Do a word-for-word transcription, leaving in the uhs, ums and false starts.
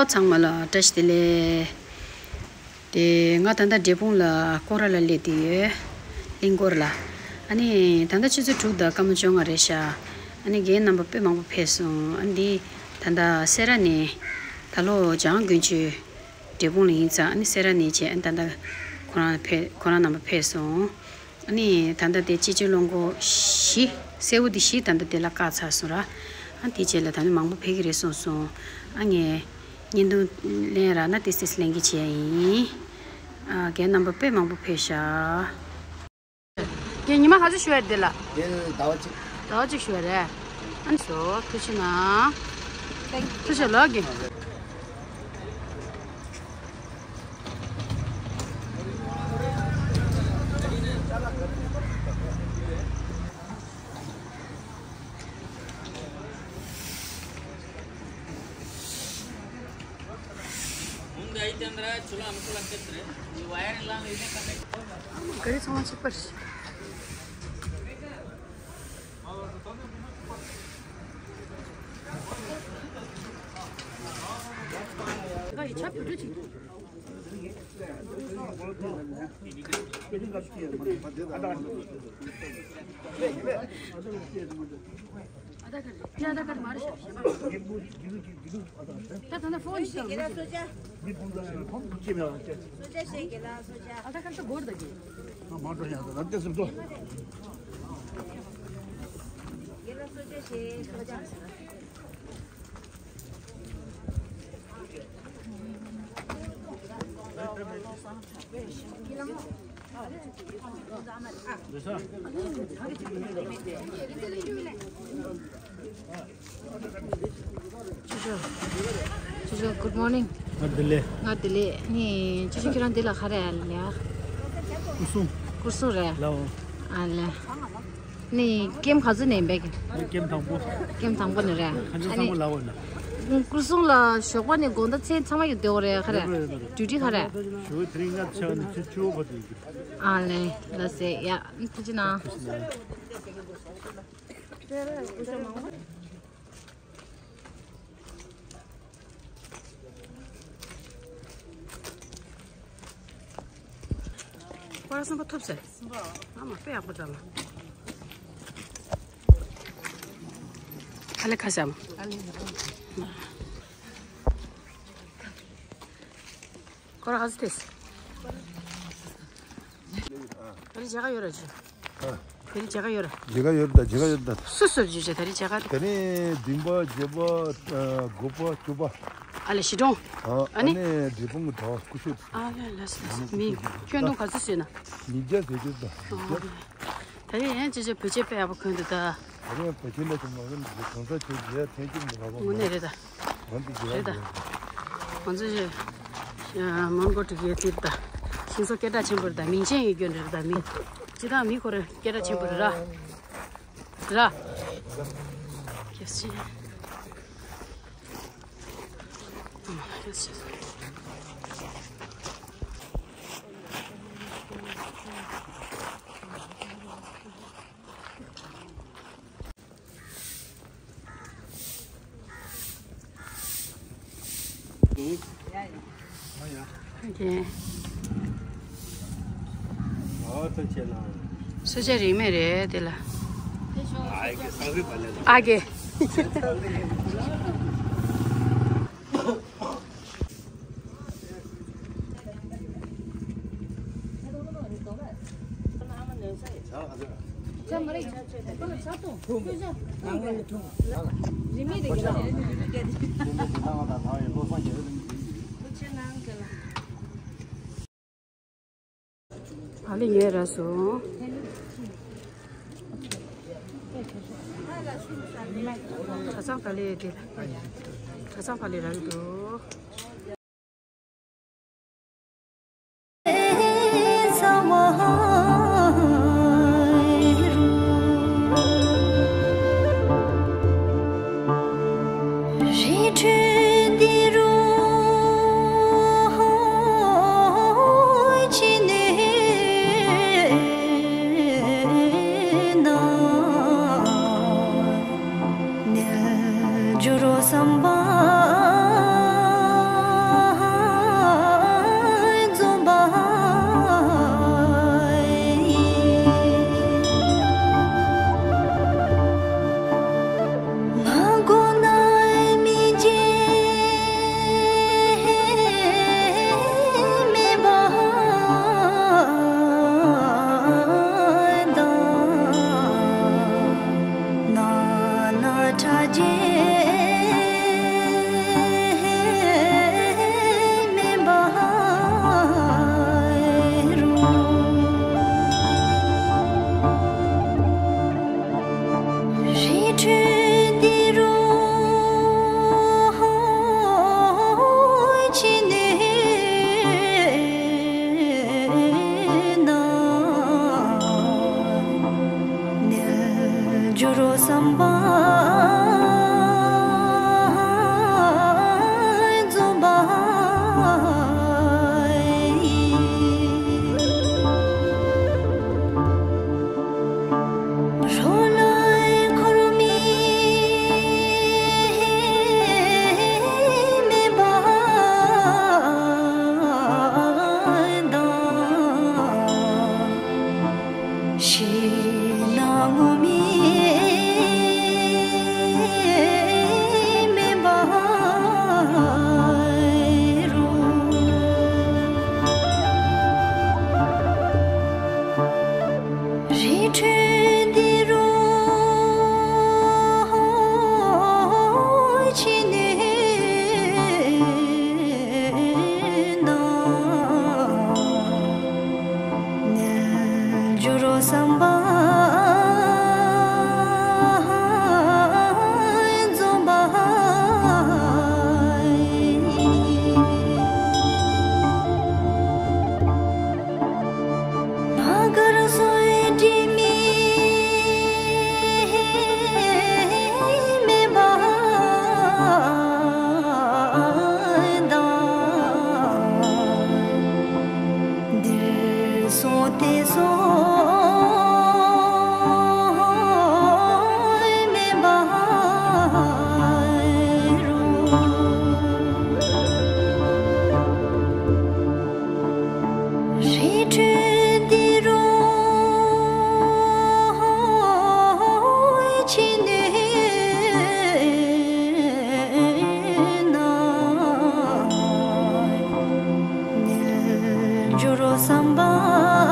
ཚང་མ་ལ་བཀྲ་ཤིས་བདེ་ལེགས། དེ་ང་ད་ལྟ་འབྲས་སྤུངས་ལ་སྐོར་ར་ལ་སླེབས་བསྡད་ཡོད། གླིང་སྐོར་ལ། ཨ་ནི་ད་ལྟ་ཆུ་ཚོད་དྲུག་དང་སྐར་མ་བཅོ་ལྔ་རེད་ཤག་ཨ་ནི་རྒན་རྣམ་པ་དཔེ་མང་པོ་ཕེབས་སོང་། ཨ་ནི་འདི་ད་ལྟ་སེ་ར་ནས་ད་ལོ་འཇང་དགུན་ཆོས་འབྲས་སྤུངས་ལ་ཡིན་ཙང་། ཨ་ནི་སེ་ར་ནས་བྱས། ཨ་ནི་ད་ལྟ་ཁོ་རང་ཕེབས། ཁོ་རང་རྣམ་པ་ཕེབས་སོང་། ཨ་ནི་ད་ལྟ་དེ་སྤྱི་སྤྱོད་རླངས་འཁོར་བཞི། སེར་པོ་དེ་བཞི་ད་ལྟ་དེ་ལ་བཀག་ཚར་སོང་ར། ཨ་དེ་རྗེས་ལ་ད་ནི་མང་པོ་ཕེབས་ཀྱི་རེད་གསུངས་སོང་། ཨ་ངས་བརྙན་ཐུང་ལེན་རག་ན་ཏིས་ཏིས་ལེན་གྱི་བྱས་ཡིན། ཨ་རྒན་རྣམ་པ་དཔེ་མང་པོ་ཕེབས་ཤག་ངས་ཉི་མ་ག་ཚོད་ཞུ་ཡ་རེད་འདི་ལ། དེ་ཟླ་བ་གཅིག་ཟླ་བ་གཅིག་ཞུ་ཡ་རེད། ཨ་ནི་སོ་ཐུགས་རྗེ་གནང་། ཐུགས་རྗེ་ལགས་ཀྱི། ᱜᱟᱹᱰᱤ ᱥᱟᱢᱟᱱ ᱪᱮᱫ ᱯᱟᱨᱥᱤ? ད་ད་ད་ཕོན་ཞིག་གི་ལ་སོ་ཅ། ཨ་ད་ཁ་ཚ་སྒོར་ད་གི། གི་ལ་སོ་ཅ་ཞེས་སོ་ཅ། ཅོ་ཅོ། ཅོ་ཅོ། Good morning. ང་བདེ་ལེགས། ང་བདེ་ལེགས། ནི་ཅོ་ཅོ་ཁྱེད་རང་འདི་ལ་ག་རེ་ཨ་ལེ། སྐུ་སྲུང་། སྐུ་སྲུང་རེད། ལའོ། ཨ་ལེ། ནི་ཀེམ་ག་ཚོད་ནས་འབད་གི། ཀེམ་དང་པོ། ཀེམ་དང་པོ་ནས་རེད། ཁ་ཆེ་ཨ་ཚང་ནི་མ་ལའོ་ན། སྐུ་སྲུང་ལ་ཞོགས་པ་ནས་དགོང་དག་མཚན་ཚང་མ་ཡོད་དེ་འོ་རེད་ག་རེ། རེད་རེད་རེད། ཌིའུ་ཊི་ག་རེ། ཞོགས་དེ་རིང་ལྔ་ཆགས་ནས་ཆུ་ཆུ་བོ་བར་དུ་ཡོད་གི། ཨ་ལེ། ལགས་སེ། ཡ། ཐུགས་རྗེ་གནང་། ཁོ་ར་སུན་པོ་ཐུབ་ཟེར། ཨ་མ་དཔེ་ཡག་པོ་འདྲ་ལ། ཨ་ལེ་ཁ་ཤམ། ཁོ་ར་ཧ་ཟི་ཏེས། ད་རེས་མཇལ་ཁ་ཡོད་ར་ཅི། ཨ། ད་རེས་མཇལ་ཁ་ཡོད་ར། མཇལ་ཁ་ཡོད་ར་ད། མཇལ་ཁ་ཡོད་ར་ད། སུ་སུ་བརྗོད་བྱ་ད་རེས་མཇལ་ཁ་དེ། ད་རེས་བདུན་པ་བརྒྱད་པ་ཨ་དགུ་པ་བཅུ་པ། ཨ་ལེ་ཞི་གྲོང་། ཨ་ཨ་ནི། ནི་འབྲས་སྤུངས་ཀྱི་གྲྭ་བ་སྐུ་ཞབས། ཨ་ལེ་ལགས་སོ་ལགས་སོ། མི་ཁྱོན་བསྡོམས་ག་ཚོད་བཟོས་ན། ཉིས་བརྒྱ་ཟེར་གྱི་ད། ཨ་ལེ། ད་རེས་ཡང་ཅི་ཅི་བོད་ཆས་དཔེ་ཡག་པོ་གོན་འདུག་ད། ད་རེས་བོད་ཆས་འདྲ་ཞིག་མ་གོན་འདུག་གང་ཟག་ཁྱོད་ཀྱིས་ཡར་འཐེན་གྱི་མི་ལབ་པ་དངོས་གནས་རེད་ད། ང་ཚོ་རེད་ད། ང་ཚོ་ཞེ་མོན་གྷོ་འགྲིག་ཡས་དེ་ད། ཤིང་བཟོ་སྐད་གྲགས་ཆེན་པོ་རེད་ད། མིང་ཅན་ཡོད་རྒྱུ་འདྲ་རེད་ད། མི་སྤྱི་བཏང་མི་ཁོ་རེ་སྐད་གྲགས་ཆེན་པོ་རེད་ར། ར། ཁྱེད་ཤི། ཁྱེད་ཤི། གསོལ་ཇ་རིན་མེད་རེད་དེ་ལ། ཨ་གེ། ཨ་ལེ་ཉེ་ར་སོང་། གྲྭ་ཚང་ཕ་ལེ་དེ། གྲྭ་ཚང་ཕ་ལེ་རང་འདུག་བསམ་པ་རྫོགས་པ་ཡི། རོ་ལངས་འཁོར་མི་མེད་པ་དང་། ཕྱི་ནང་ངོམས་མི་མེད་པར་རོ། རི་ཁྲོད་འདི་རུ་ཕྱི་ནས་ནམ་འགྱུར་བསམ་པ་རྫོགས་པ་ཡི། མ་གར་སོགས་དྲི་མས་མེད་པ་དང་། འདིར་སོང་དེ་སོང་མེད་པར་རོ། རི་ཁྲོད་འདི་རུ་ཕྱི་ནས་ནམ་འགྱུར་བསམ་པ་